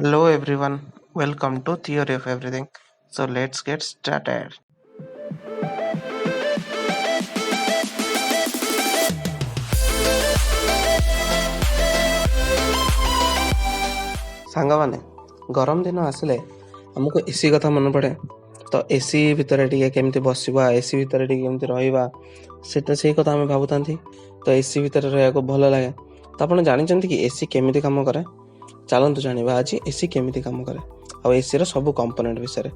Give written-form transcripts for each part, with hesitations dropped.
Hello everyone, welcome to Theory of Everything. So let's get started. ସାଙ୍ଗମାନେ, ଗରମ ଦିନ ଆସିଲେ ଆମକୁ ଏସି କଥା ମନେ ପଡ଼େ। ତ ଏସି ଭିତରେ ଟିକେ କେମିତି ବସିବା, ଏସି ଭିତରେ ଟିକେ କେମିତି ରହିବା, ସେଟା ସେଇ କଥା ଆମେ ଭାବୁଥାନ୍ତି। ତ ଏସି ଭିତରେ ରହିବାକୁ ଭଲ ଲାଗେ। ତ ଆପଣ ଜାଣିଛନ୍ତି କି ଏସି କେମିତି କାମ କରେ? ଚାଲନ୍ତୁ ଜାଣିବା ଆଜି ଏସି କେମିତି କାମ କରେ ଆଉ ଏସିର ସବୁ କମ୍ପୋନେଣ୍ଟ ବିଷୟରେ,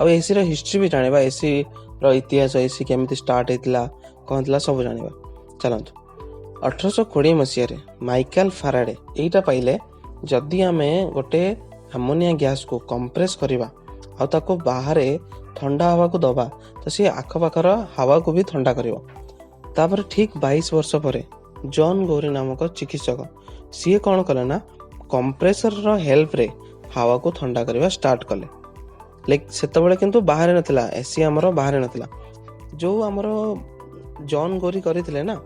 ଆଉ ଏସିର ହିଷ୍ଟ୍ରି ବି ଜାଣିବା। ଏସିର ଇତିହାସ, ଏସି କେମିତି ଷ୍ଟାର୍ଟ ହେଇଥିଲା, କ'ଣ ଥିଲା, ସବୁ ଜାଣିବା। ଚାଲନ୍ତୁ। 1820 ମସିହାରେ ମାଇକେଲ ଫାରାଡେ ଏଇଟା ପାଇଲେ, ଯଦି ଆମେ ଗୋଟେ ଆମୋନିଆ ଗ୍ୟାସକୁ କମ୍ପ୍ରେସ୍ କରିବା ଆଉ ତାକୁ ବାହାରେ ଥଣ୍ଡା ହେବାକୁ ଦେବା, ତ ସିଏ ଆଖପାଖର ହାୱାକୁ ବି ଥଣ୍ଡା କରିବ। ତାପରେ ଠିକ୍ 22 ବର୍ଷ ପରେ ଜନ୍ ଗୌରୀ ନାମକ ଚିକିତ୍ସକ, ସିଏ କ'ଣ କଲେ ନା କମ୍ପ୍ରେସରର ହେଲ୍ପରେ ହାୱାକୁ ଥଣ୍ଡା କରିବା ଷ୍ଟାର୍ଟ କଲେ। ଲାଇକ୍ ସେତେବେଳେ କିନ୍ତୁ ବାହାରି ନଥିଲା ଏସି, ଆମର ବାହାରି ନଥିଲା। ଯେଉଁ ଆମର ଜନ୍ ଗୋରି କରିଥିଲେ ନା,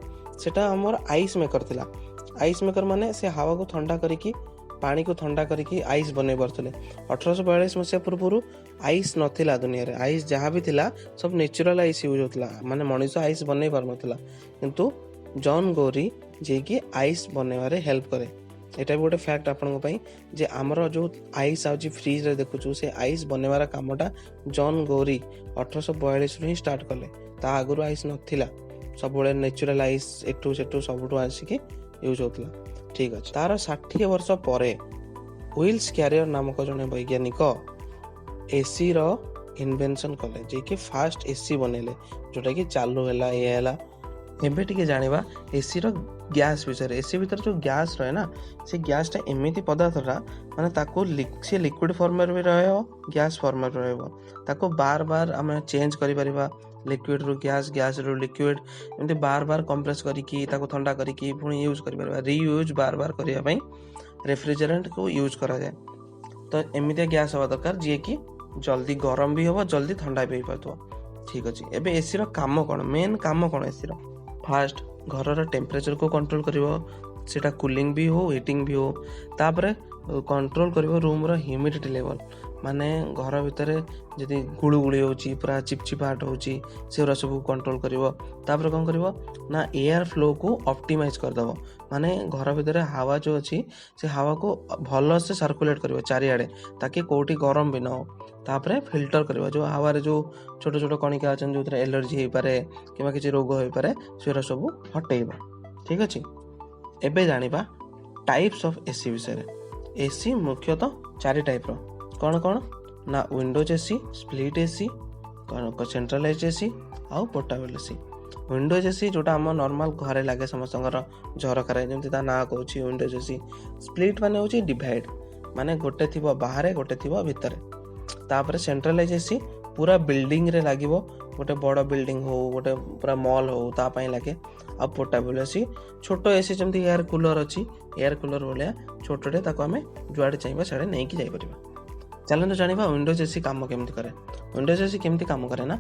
ସେଟା ଆମର ଆଇସ୍ ମେକର ଥିଲା। ଆଇସ୍ ମେକର ମାନେ ସେ ହାୱାକୁ ଥଣ୍ଡା କରିକି, ପାଣିକୁ ଥଣ୍ଡା କରିକି ଆଇସ୍ ବନେଇ ପାରୁଥିଲେ। 1842 ମସିହା ପୂର୍ବରୁ ଆଇସ୍ ନଥିଲା ଦୁନିଆରେ। ଆଇସ୍ ଯାହା ବି ଥିଲା, ସବୁ ନେଚୁରାଲ ଆଇସ୍ ୟୁଜ୍ ହେଉଥିଲା, ମାନେ ମଣିଷ ଆଇସ୍ ବନେଇ ପାରୁନଥିଲା। କିନ୍ତୁ ଜନ୍ ଗୌରୀ ଯିଏକି ଆଇସ୍ ବନେଇବାରେ ହେଲ୍ପ କରେ। ଏଇଟା ବି ଗୋଟେ ଫ୍ୟାକ୍ଟ ଆପଣଙ୍କ ପାଇଁ ଯେ ଆମର ଯେଉଁ ଆଇସ୍ ଆଉଛି, ଫ୍ରିଜରେ ଦେଖୁଛୁ, ସେ ଆଇସ୍ ବନେଇବାର କାମଟା ଜନ୍ ଗୌରୀ 1842ରୁ ହିଁ ଷ୍ଟାର୍ଟ କଲେ। ତା ଆଗରୁ ଆଇସ୍ ନଥିଲା, ସବୁବେଳେ ନେଚୁରାଲ ଆଇସ୍ ଏଠୁ ସେଠୁ ସବୁଠୁ ଆସିକି ୟୁଜ୍ ହେଉଥିଲା। ଠିକ୍ ଅଛି। ତାର 60 ବର୍ଷ ପରେ ୱିଲ୍ସ କ୍ୟାରିୟର ନାମକ ଜଣେ ବୈଜ୍ଞାନିକ ଏସିର ଇନଭେନସନ୍ କଲେ, ଯିଏକି ଫାଷ୍ଟ ଏସି ବନେଇଲେ, ଯେଉଁଟାକି ଚାଲୁ ହେଲା, ଇଏ ହେଲା। ଏବେ ଟିକେ ଜାଣିବା ଏସିର ଗ୍ୟାସ୍ ବିଷୟରେ। ଏସି ଭିତରେ ଯେଉଁ ଗ୍ୟାସ୍ ରହେ ନା, ସେ ଗ୍ୟାସ୍ଟା ଏମିତି ପଦାର୍ଥଟା, ମାନେ ତାକୁ ସେ ଲିକ୍ୱିଡ଼ ଫର୍ମରେ ବି ରହିବ, ଗ୍ୟାସ୍ ଫର୍ମରେ ରହିବ। ତାକୁ ବାର ବାର ଆମେ ଚେଞ୍ଜ କରିପାରିବା, ଲିକ୍ୱିଡ଼ରୁ ଗ୍ୟାସ୍, ଗ୍ୟାସ୍ରୁ ଲିକ୍ୱିଡ଼, ଏମିତି ବାର ବାର କମ୍ପ୍ରେସ୍ କରିକି, ତାକୁ ଥଣ୍ଡା କରିକି ପୁଣି ୟୁଜ୍ କରିପାରିବା। ରିୟୁଜ୍ ବାର ବାର କରିବା ପାଇଁ ରେଫ୍ରିଜରେଣ୍ଟକୁ ୟୁଜ୍ କରାଯାଏ। ତ ଏମିତିଆ ଗ୍ୟାସ୍ ହେବା ଦରକାର ଯିଏକି ଜଲ୍ଦି ଗରମ ବି ହେବ, ଜଲ୍ଦି ଥଣ୍ଡା ବି ହେଇପାରୁଥିବ। ଠିକ୍ ଅଛି। ଏବେ ଏସିର କାମ କ'ଣ? ମେନ୍ କାମ କ'ଣ ଏସିର? ଫାଷ୍ଟ ଘରର ଟେମ୍ପରେଚରକୁ କଣ୍ଟ୍ରୋଲ କରିବ, ସେଇଟା କୁଲିଂ ବି ହଉ, ହିଟିଂ ବି ହଉ। ତାପରେ କଣ୍ଟ୍ରୋଲ କରିବ ରୁମ୍ର ହ୍ୟୁମିଡ଼ିଟି ଲେଭଲ୍, ମାନେ ଘର ଭିତରେ ଯଦି ଗୁଳୁଗୁଳି ହେଉଛି, ପୁରା ଚିପଚିପାଟ ହେଉଛି, ସେଗୁଡ଼ା ସବୁ କଣ୍ଟ୍ରୋଲ କରିବ। ତାପରେ କ'ଣ କରିବ ନା ଏୟାର ଫ୍ଲୋକୁ ଅପ୍ଟିମାଇଜ୍ କରିଦେବ, ମାନେ ଘର ଭିତରେ ହାୱା ଯେଉଁ ଅଛି, ସେ ହାୱାକୁ ଭଲସେ ସାର୍କୁଲେଟ୍ କରିବ ଚାରିଆଡ଼େ, ତାକି କେଉଁଠି ଗରମ ବି ନ ହଉ। ତାପରେ ଫିଲ୍ଟର କରିବ, ଯେଉଁ ହାୱାରେ ଯେଉଁ ଛୋଟ ଛୋଟ କଣିକା ଅଛନ୍ତି, ଯେଉଁଥିରେ ଏଲର୍ଜି ହେଇପାରେ କିମ୍ବା କିଛି ରୋଗ ହେଇପାରେ, ସେଗୁଡ଼ା ସବୁ ହଟେଇବ। ଠିକ୍ ଅଛି। ଏବେ ଜାଣିବା ଟାଇପ୍ସ ଅଫ୍ ଏସି ବିଷୟରେ। ଏସି ମୁଖ୍ୟତଃ ଚାରି ଟାଇପ୍ର। କ'ଣ କ'ଣ ନା windows AC, split AC, centralised AC ଆଉ ପୋର୍ଟାବଲ୍ ଏସି। ୱିଣ୍ଡୋଜ୍ ଏସି ଯେଉଁଟା ଆମ ନର୍ମାଲ୍ ଘରେ ଲାଗେ, ସମସ୍ତଙ୍କର ଝରକାରେ, ଯେମିତି ତା ନାଁ କହୁଛି ୱିଣ୍ଡୋଜ୍ ଏସି। ସ୍ପ୍ଲିଟ୍ ମାନେ ହେଉଛି ଡିଭାଇଡ଼, ମାନେ ଗୋଟେ ଥିବ ବାହାରେ, ଗୋଟେ ଥିବ ଭିତରେ। ତାପରେ ସେଣ୍ଟ୍ରାଲାଇଜ୍ ଏସି ପୁରା ବିଲ୍ଡିଂରେ ଲାଗିବ, ଗୋଟେ ବଡ଼ ବିଲ୍ଡିଂ ହଉ, ଗୋଟେ ପୁରା ମଲ୍ ହଉ, ତା ପାଇଁ ଲାଗେ। ଆଉ ପୋର୍ଟାବଲ୍ ଏସି ଛୋଟ ଏସି, ଯେମିତି ଏୟାର କୁଲର୍ ଅଛି, ଏୟାର କୁଲର୍ ଭଳିଆ ଛୋଟଟେ, ତାକୁ ଆମେ ଯୁଆଡ଼େ ଚାହିଁବା ସିଆଡ଼େ ନେଇକି ଯାଇପାରିବା। ଚାଲନ୍ତୁ ଜାଣିବା ୱିଣ୍ଡୋଜ୍ ଏସି କାମ କେମିତି କରେ। ୱିଣ୍ଡୋଜ୍ ଏସି କେମିତି କାମ କରେ ନା,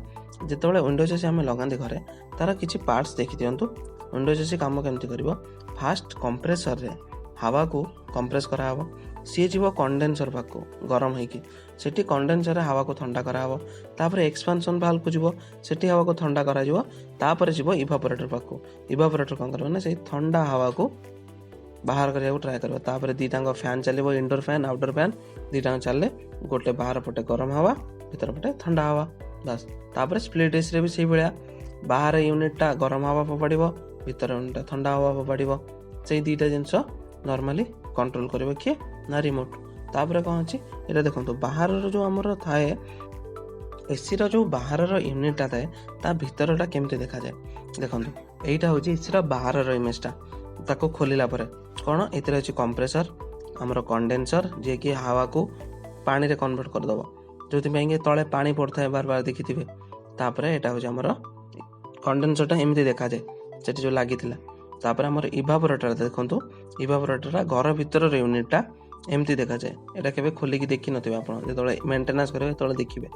ଯେତେବେଳେ ୱିଣ୍ଡୋଜ୍ ଏସି ଆମେ ଲଗାନ୍ତି ଘରେ, ତାର କିଛି ପାର୍ଟସ୍ ଦେଖିଦିଅନ୍ତୁ। ୱିଣ୍ଡୋଜ୍ ଏସି କାମ କେମିତି କରିବ? ଫାଷ୍ଟ କମ୍ପ୍ରେସରରେ ହାୱାକୁ କମ୍ପ୍ରେସ୍ କରାହେବ। ସିଏ ଯିବ କଣ୍ଡେନ୍ସର ପାଖକୁ ଗରମ ହେଇକି, ସେଠି କଣ୍ଡେନ୍ସରରେ ହାୱାକୁ ଥଣ୍ଡା କରାହେବ। ତାପରେ ଏକ୍ସପାନସନ୍ ଭାଲ୍ଭକୁ ଯିବ, ସେଠି ହାୱାକୁ ଥଣ୍ଡା କରାଯିବ। ତାପରେ ଯିବ ଇଭାପୋରେଟର ପାଖକୁ। ଇଭାପୋରେଟର କ'ଣ କରିବ ନା ସେଇ ଥଣ୍ଡା ହାୱାକୁ ବାହାର କରିବାକୁ ଟ୍ରାଏ କରିବ। ତାପରେ ଦୁଇଟାଙ୍କ ଫ୍ୟାନ୍ ଚାଲିବ, ଇନଡୋର ଫ୍ୟାନ୍, ଆଉଟଡୋର ଫ୍ୟାନ୍ ଦୁଇଟାଙ୍କ ଚାଲିଲେ ଗୋଟେ ବାହାର ପଟେ ଗରମ ହାୱା, ଭିତର ପଟେ ଥଣ୍ଡା ହାୱା, ବାସ୍। ତାପରେ ସ୍ପ୍ଲିଟ୍ ଏସିରେ ବି ସେଇଭଳିଆ ବାହାର ୟୁନିଟ୍ଟା ଗରମ ହାୱା ଫୋପାଡ଼ିବ, ଭିତର ୟୁନିଟ୍ଟା ଥଣ୍ଡା ହାୱା ଫୋପାଡ଼ିବ। ସେଇ ଦୁଇଟା ଜିନିଷ ନର୍ମାଲି କଣ୍ଟ୍ରୋଲ କରିବ କିଏ ନା ରିମୋଟ୍। ତାପରେ କ'ଣ ଅଛି ଏଇଟା ଦେଖନ୍ତୁ। ବାହାରର ଯେଉଁ ଆମର ଥାଏ, ଏସିର ଯେଉଁ ବାହାରର ୟୁନିଟ୍ଟା ଥାଏ, ତା ଭିତରଟା କେମିତି ଦେଖାଯାଏ ଦେଖନ୍ତୁ। ଏଇଟା ହେଉଛି ଏସିର ବାହାରର ଇମେଜଟା। ତାକୁ ଖୋଲିଲା ପରେ କ'ଣ ଏଥିରେ ଅଛି? କମ୍ପ୍ରେସର, ଆମର କଣ୍ଡେନ୍ସର, ଯିଏକି ହାୱାକୁ ପାଣିରେ କନଭର୍ଟ କରିଦେବ, ଯେଉଁଥିପାଇଁ କି ତଳେ ପାଣି ପଡ଼ୁଥାଏ ବାର ବାର ଦେଖିଥିବେ। ତାପରେ ଏଇଟା ହେଉଛି ଆମର କଣ୍ଡେନ୍ସରଟା, ଏମିତି ଦେଖାଯାଏ ସେଠି ଯେଉଁ ଲାଗିଥିଲା। ତାପରେ ଆମର ଇଭାପୋରେଟର ଦେଖନ୍ତୁ। ଇଭାପୋରେଟରଟା ଘର ଭିତରର ୟୁନିଟ୍ଟା ଏମିତି ଦେଖାଯାଏ। ଏଇଟା କେବେ ଖୋଲିକି ଦେଖିନଥିବେ ଆପଣ, ଯେତେବେଳେ ମେଣ୍ଟେନାନ୍ସ କରିବେ ସେତେବେଳେ ଦେଖିବେ।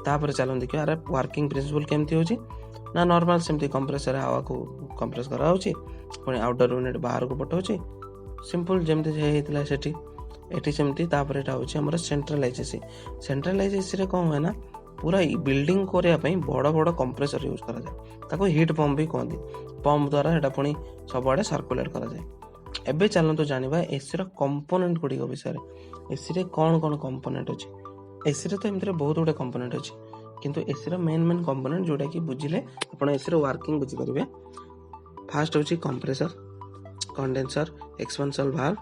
ତାପରେ ଚାଲନ୍ତୁ ଦେଖିବା ଆରେ ୱାର୍କିଂ ପ୍ରିନ୍ସିପଲ୍ କେମିତି ହେଉଛି ନା, ନର୍ମାଲ୍ ସେମିତି କମ୍ପ୍ରେସର ହାୱାକୁ କମ୍ପ୍ରେସ୍ କରାହେଉଛି, ପୁଣି ଆଉଟଡୋର୍ ୟୁନିଟ୍ ବାହାରକୁ ପଠାଉଛି, ସିମ୍ପଲ୍ ଯେମିତି ହେଇଥିଲା ସେଠି। ଏଠି ସେମିତି। ତାପରେ ଏଇଟା ହେଉଛି ଆମର ସେଣ୍ଟ୍ରାଲାଇଜ୍ ଏସି। ସେଣ୍ଟ୍ରାଲାଇଜ୍ ଏସିରେ କ'ଣ ହୁଏ ନା, ପୁରା ବିଲ୍ଡିଂ କରିବା ପାଇଁ ବଡ଼ ବଡ଼ କମ୍ପ୍ରେସର ୟୁଜ୍ କରାଯାଏ। ତାକୁ ହିଟ୍ ପମ୍ପ ବି କୁହନ୍ତି। ପମ୍ପ ଦ୍ୱାରା ସେଇଟା ପୁଣି ସବୁଆଡ଼େ ସାର୍କୁଲେଟ୍ କରାଯାଏ। ଏବେ ଚାଲନ୍ତୁ ଜାଣିବା ଏସିର କମ୍ପୋନେଣ୍ଟ ଗୁଡ଼ିକ ବିଷୟରେ। ଏସିରେ କ'ଣ କ'ଣ କମ୍ପୋନେଣ୍ଟ ଅଛି? ଏସିରେ ତ ଏମିତିରେ ବହୁତ ଗୁଡ଼ିଏ କମ୍ପୋନେଣ୍ଟ ଅଛି, କିନ୍ତୁ ଏସିର ମେନ୍ ମେନ୍ କମ୍ପୋନେଣ୍ଟ ଯେଉଁଟାକି ବୁଝିଲେ ଆପଣ ଏସିର ୱାର୍କିଂ ବୁଝିପାରିବେ। ଫାଷ୍ଟ ହେଉଛି compressor, condenser, expansion valve,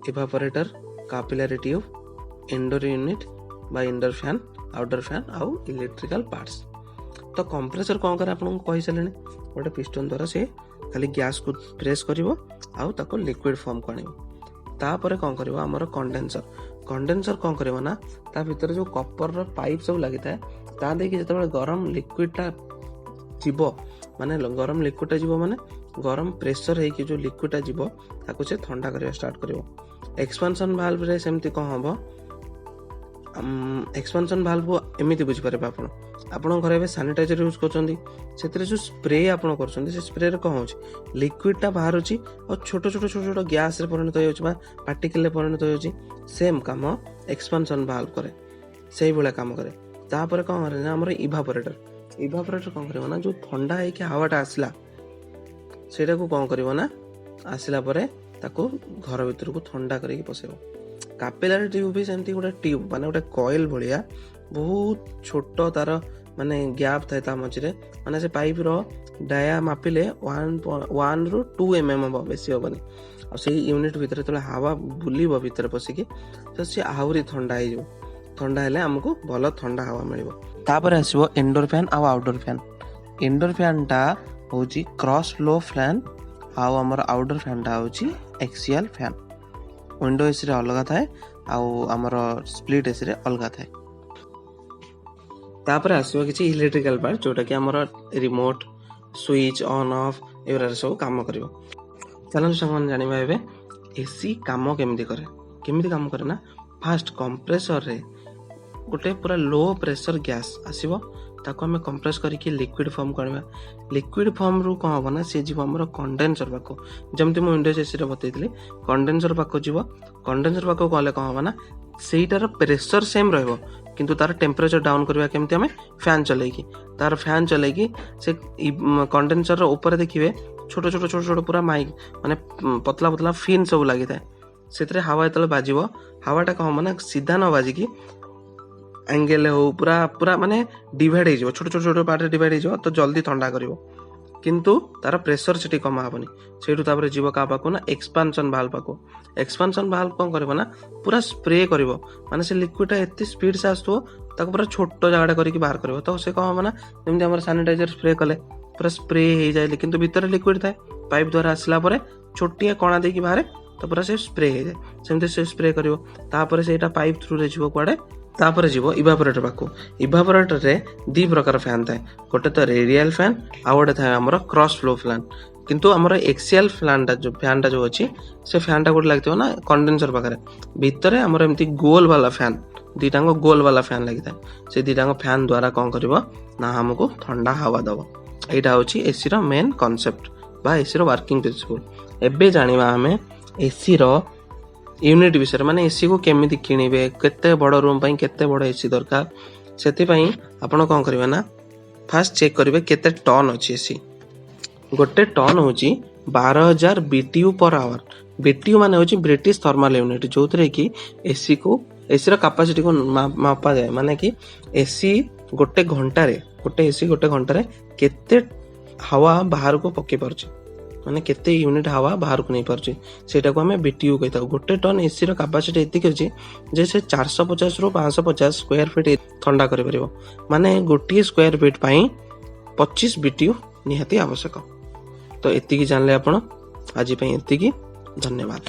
evaporator, capillary tube, indoor unit ବା ଇନଡୋର ଫ୍ୟାନ୍, ଆଉଟଡୋର ଫ୍ୟାନ୍ ଆଉ ଇଲେକ୍ଟ୍ରିକାଲ ପାର୍ଟସ୍। ତ କମ୍ପ୍ରେସର କ'ଣ କରେ ଆପଣଙ୍କୁ କହିସାରିଲେଣି। ଗୋଟେ ପିଷ୍ଟନ ଦ୍ୱାରା ସେ ଖାଲି ଗ୍ୟାସ୍କୁ ପ୍ରେସ୍ କରିବ ଆଉ ତାକୁ ଲିକ୍ୱିଡ଼ ଫର୍ମକୁ ଆଣିବ। ତାପରେ କ'ଣ କରିବ ଆମର କଣ୍ଡେନ୍ସର? କଣ୍ଡେନ୍ସର କ'ଣ କରିବ ନା, ତା ଭିତରେ ଯେଉଁ କପରର ପାଇପ୍ ସବୁ ଲାଗିଥାଏ, ତା ଦେଇକି ଯେତେବେଳେ ଗରମ ଲିକ୍ୱିଡ଼ଟା ଯିବ, ମାନେ ଗରମ ଲିକ୍ୱିଡ଼ଟା ଯିବ, ମାନେ ଗରମ ପ୍ରେସର ହେଇକି ଯେଉଁ ଲିକ୍ୱିଡ଼ଟା ଯିବ, ତାକୁ ସେ ଥଣ୍ଡା କରିବା ଷ୍ଟାର୍ଟ କରିବ। ଏକ୍ସପାନସନ୍ ଭାଲ୍ଭରେ ସେମିତି କ'ଣ ହେବ? ଏକ୍ସପାନସନ୍ ଭାଲ୍ଭକୁ ଏମିତି ବୁଝିପାରିବେ ଆପଣ। ଆପଣଙ୍କ ଘରେ ଏବେ ସାନିଟାଇଜର ୟୁଜ୍ କରୁଛନ୍ତି, ସେଥିରେ ଯେଉଁ ସ୍ପ୍ରେ ଆପଣ କରୁଛନ୍ତି, ସେ ସ୍ପ୍ରେରେ କ'ଣ ହେଉଛି? ଲିକ୍ୱିଡ଼ଟା ବାହାରୁଛି ଆଉ ଛୋଟ ଛୋଟ ଛୋଟ ଛୋଟ ଗ୍ୟାସ୍ରେ ପରିଣତ ହେଇଯାଉଛି ବା ପାର୍ଟିକଲରେ ପରିଣତ ହେଇଯାଉଛି। ସେମ୍ କାମ ଏକ୍ସପାନସନ୍ ଭାଲ୍ଭ କରେ, ସେଇଭଳିଆ କାମ କରେ। ତାପରେ କ'ଣ କରେ ନା ଆମର ଇଭାପୋରେଟର। ଇଭାପୋରେଟର କ'ଣ କରିବ ନା, ଯେଉଁ ଥଣ୍ଡା ହେଇକି ହାୱାଟା ଆସିଲା, ସେଇଟାକୁ କ'ଣ କରିବ ନା, ଆସିଲା ପରେ ତାକୁ ଘର ଭିତରକୁ ଥଣ୍ଡା କରିକି ପଶେଇବ। କାପିଲାରୀ ଟ୍ୟୁବ୍ ବି ସେମିତି ଗୋଟେ ଟ୍ୟୁବ୍, ମାନେ ଗୋଟେ କଏଲ୍ ଭଳିଆ, ବହୁତ ଛୋଟ ତାର ମାନେ ଗ୍ୟାପ୍ ଥାଏ ତା ମଝିରେ। ମାନେ ସେ ପାଇପ୍ର ଡାୟା ମାପିଲେ 1ରୁ 2 mm ହବ, ବେଶୀ ହବନି। ଆଉ ସେଇ ୟୁନିଟ୍ ଭିତରେ ଯେତେବେଳେ ହାୱା ବୁଲିବ ଭିତରେ ପଶିକି, ତ ସିଏ ଆହୁରି ଥଣ୍ଡା ହେଇଯିବ। ଥଣ୍ଡା ହେଲେ ଆମକୁ ଭଲ ଥଣ୍ଡା ହାୱା ମିଳିବ। ତାପରେ ଆସିବ ଇନଡୋର ଫ୍ୟାନ୍ ଆଉ ଆଉଟଡୋର ଫ୍ୟାନ୍। ଇନଡୋର ଫ୍ୟାନ୍ଟା ହେଉଛି କ୍ରସ୍ ଫ୍ଲୋ ଫ୍ୟାନ୍ ଆଉ ଆମର ଆଉଟଡୋର ଫ୍ୟାନ୍ଟା ହେଉଛି ଏକ୍ସିଆଲ ଫ୍ୟାନ୍। ୱିଣ୍ଡୋ ଏସିରେ ଅଲଗା ଥାଏ ଆଉ ଆମର ସ୍ପ୍ଲିଟ୍ ଏସିରେ ଅଲଗା ଥାଏ। ତାପରେ ଆସିବ କିଛି ଇଲେକ୍ଟ୍ରିକାଲ ପାର୍ଟ, ଯୋଉଟାକି ଆମର ରିମୋଟ୍, ସୁଇଚ୍ ଅନ୍ ଅଫ୍, ଏଗୁଡ଼ାରେ ସବୁ କାମ କରିବ। ଚାଲନ୍ତୁ ସାଙ୍ଗମାନେ, ଜାଣିବା ଏବେ ଏସି କାମ କେମିତି କରେ। କେମିତି କାମ କରେ ନା, ଫାଷ୍ଟ କମ୍ପ୍ରେସରରେ ଗୋଟେ ପୁରା ଲୋ ପ୍ରେସର ଗ୍ୟାସ୍ ଆସିବ। ତାକୁ ଆମେ କମ୍ପ୍ରେସ୍ କରିକି ଲିକ୍ୱିଡ଼ ଫର୍ମକୁ ଆଣିବା। ଲିକ୍ୱିଡ଼ ଫର୍ମରୁ କ'ଣ ହେବ ନା, ସିଏ ଯିବ ଆମର କଣ୍ଡେନ୍ସର ପାଖକୁ। ଯେମିତି ମୁଁ ୱିଣ୍ଡୋଜ୍ ଏସିରେ ବତେଇଥିଲି, କଣ୍ଡେନ୍ସର ପାଖକୁ ଯିବ। କଣ୍ଡେନ୍ସର ପାଖକୁ ଗଲେ କ'ଣ ହେବ ନା, ସେଇଟାର ପ୍ରେସର ସେମ୍ ରହିବ, କିନ୍ତୁ ତାର ଟେମ୍ପରେଚର ଡାଉନ୍ କରିବା କେମିତି? ଆମେ ଫ୍ୟାନ୍ ଚଲେଇକି, ତାର ଫ୍ୟାନ୍ ଚଲେଇକି ସେ କଣ୍ଡେନ୍ସରର ଉପରେ ଦେଖିବେ ଛୋଟ ଛୋଟ ଛୋଟ ଛୋଟ ପୁରା ମାଇକ୍, ମାନେ ପତଲା ପତଲା ଫିନ୍ ସବୁ ଲାଗିଥାଏ। ସେଥିରେ ହାୱା ଯେତେବେଳେ ବାଜିବ, ହାୱାଟା କ'ଣ ହେବ ନା, ସିଧା ନ ବାଜିକି ଆଙ୍ଗେଲ ହଉ, ପୁରା ପୁରା ମାନେ ଡିଭାଇଡ୍ ହେଇଯିବ, ଛୋଟ ଛୋଟ ଛୋଟ ପାର୍ଟରେ ଡିଭାଇଡ୍ ହେଇଯିବ। ତ ଜଲ୍ଦି ଥଣ୍ଡା କରିବ, କିନ୍ତୁ ତାର ପ୍ରେସର ସେଠି କମା ହେବନି। ସେଇଠୁ ତାପରେ ଯିବ କାହା ପାଖକୁ ନା, ଏକ୍ସପାନସନ୍ ଭାଲ୍ଭ ପାଖକୁ। ଏକ୍ସପାନସନ୍ ଭାଲ୍ଭ କ'ଣ କରିବ ନା, ପୁରା ସ୍ପ୍ରେ କରିବ। ମାନେ ସେ ଲିକ୍ୱିଡ଼ଟା ଏତେ ସ୍ପିଡ୍ ସେ ଆସୁଥିବ, ତାକୁ ପୁରା ଛୋଟ ଜାଗାଟା କରିକି ବାହାର କରିବ। ତ ସେ କ'ଣ ହେବ ନା, ଯେମିତି ଆମର ସାନିଟାଇଜର ସ୍ପ୍ରେ କଲେ ପୁରା ସ୍ପ୍ରେ ହେଇଯାଏ, କିନ୍ତୁ ଭିତରେ ଲିକ୍ୱିଡ଼ ଥାଏ, ପାଇପ୍ ଦ୍ୱାରା ଆସିଲା ପରେ ଛୋଟିଆ କଣା ଦେଇକି ବାହାରେ, ତ ପୁରା ସେ ସ୍ପ୍ରେ ହେଇଯାଏ। ସେମିତି ସେ ସ୍ପ୍ରେ କରିବ। ତାପରେ ସେଇଟା ପାଇପ୍ ଥ୍ରୁରେ ଯିବ କୁଆଡ଼େ? ତାପରେ ଯିବ ଇଭାପୋରେଟର ପାଖକୁ। ଇଭାପୋରେଟରରେ ଦୁଇ ପ୍ରକାର ଫ୍ୟାନ୍ ଥାଏ। ଗୋଟେ ତ ରେଡ଼ିଆଲ ଫ୍ୟାନ୍ ଆଉ ଗୋଟେ ଥାଏ ଆମର କ୍ରସ୍ ଫ୍ଲୋ ଫ୍ୟାନ୍। କିନ୍ତୁ ଆମର ଏକ୍ସିଆଲ ଫ୍ୟାନ୍ଟା ଯେଉଁ ଅଛି, ସେ ଫ୍ୟାନ୍ଟା ଗୋଟେ ଲାଗିଥିବ ନା କଣ୍ଡେନ୍ସର ପାଖରେ। ଭିତରେ ଆମର ଏମିତି ଗୋଲ ବାଲା ଫ୍ୟାନ୍, ଦୁଇଟାଙ୍କ ଗୋଲ ବାଲା ଫ୍ୟାନ୍ ଲାଗିଥାଏ। ସେ ଦୁଇଟାଙ୍କ ଫ୍ୟାନ୍ ଦ୍ୱାରା କ'ଣ କରିବ ନା, ଆମକୁ ଥଣ୍ଡା ହାୱା ଦେବ। ଏଇଟା ହେଉଛି ଏସିର ମେନ୍ କନସେପ୍ଟ ବା ଏସିର ୱାର୍କିଂ ପ୍ରିନ୍ସିପଲ୍। ଏବେ ଜାଣିବା ଆମେ ଏସିର ୟୁନିଟ୍ ବିଷୟରେ, ମାନେ ଏସିକୁ କେମିତି କିଣିବେ, କେତେ ବଡ଼ ରୁମ୍ ପାଇଁ କେତେ ବଡ଼ ଏସି ଦରକାର। ସେଥିପାଇଁ ଆପଣ କ'ଣ କରିବେ ନା, ଫାଷ୍ଟ ଚେକ୍ କରିବେ କେତେ ଟନ୍ ଅଛି ଏସି। ଗୋଟେ ଟନ୍ ହେଉଛି 12,000 BTU per hour. BTU ମାନେ ହେଉଛି ବ୍ରିଟିଶ ଥର୍ମାଲ ୟୁନିଟ୍, ଯେଉଁଥିରେ କି ଏସିର କାପାସିଟିକୁ ମାପାଯାଏ। ମାନେ କି ଏସି ଗୋଟେ ଘଣ୍ଟାରେ, ଗୋଟେ ଏସି ଗୋଟେ ଘଣ୍ଟାରେ କେତେ ହାୱା ବାହାରକୁ ପକେଇ ପାରୁଛି, ମାନେ କେତେ ୟୁନିଟ୍ ହାୱା ବାହାରକୁ ନେଇପାରୁଛି, ସେଇଟାକୁ ଆମେ ବିଟିୟୁ କହିଥାଉ। ଗୋଟେ ଟନ୍ ଏସିର କାପାସିଟି ଏତିକି ଅଛି ଯେ ସେ 450ରୁ 550 ସ୍କୋୟାର ଫିଟ୍ ଥଣ୍ଡା କରିପାରିବ। ମାନେ ଗୋଟିଏ ସ୍କୋୟାର ଫିଟ୍ ପାଇଁ 25 ବିଟିୟୁ ନିହାତି ଆବଶ୍ୟକ। ତ ଏତିକି ଜାଣିଲେ ଆପଣ। ଆଜି ପାଇଁ ଏତିକି, ଧନ୍ୟବାଦ।